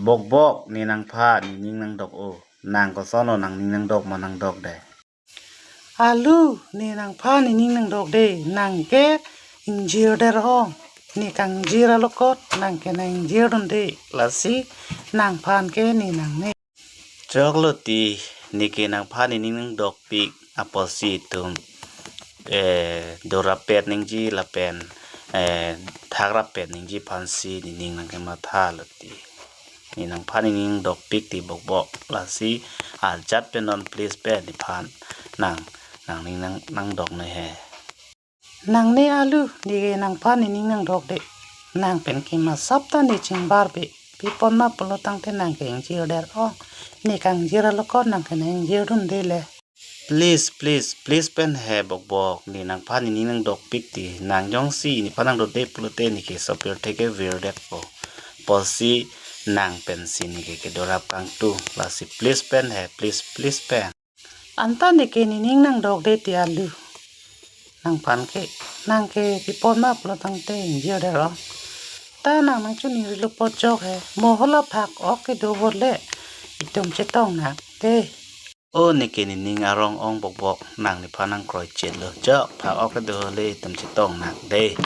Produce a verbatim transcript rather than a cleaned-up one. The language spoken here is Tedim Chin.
Bokbok, ni nangpha ni ning nang dok uh. Nang ko sawn lo, nang ning nang dok ma nang dok de? Alu, ni nangpha ni ning nang dok de, nang ke injir der ong. Ni kang jir a lokot, nang ke nang injir dun de, lasi nangphan ke ni nang ne. Chok lo ti, ni ke nangpha ni ning nang dok pik, a pawlsi tum, eh, do rapet ning ji lapen, eh, thak rapet ning ji phansi ni ning nang ke matha lo ti. Ni nangpha ni ning dok pik ti bokbok, lasi a jat pen non please pen ni phan nang, nang ning nang, nang dok ne he. Nang ne alu, ni ke nangpha ni ning nang dok de. Nang pen kima sap ta ni chingbar be. Pi pon ma pulo tangte nang ke injir der ong. Ni kang jir a lokot nang ke nang injir dun de le. Please, please, please pen he bokbok, ni nangpha ni ning nang dok pik ti, nang jong si ni pha nang dok de pulote ni ke sopir theke vir dek po. Pawlsi nang pen si ni ke ke dorap kang tu, lasi please pen he, please, please pen. Anta ni ke ni ning nang dok de ti alu. Nangphan ke, nang ke pi pon ma pulo tangte injir der ong. Ta nang nang chu ni ri lo po chok he, mo hola phak ok ke do bot le, itum chetong nak de. O ni ke ni ning arong ong bokbok, nang ni pha nang kroi chet lo chok, phak ok ke do le itum chetong nak de.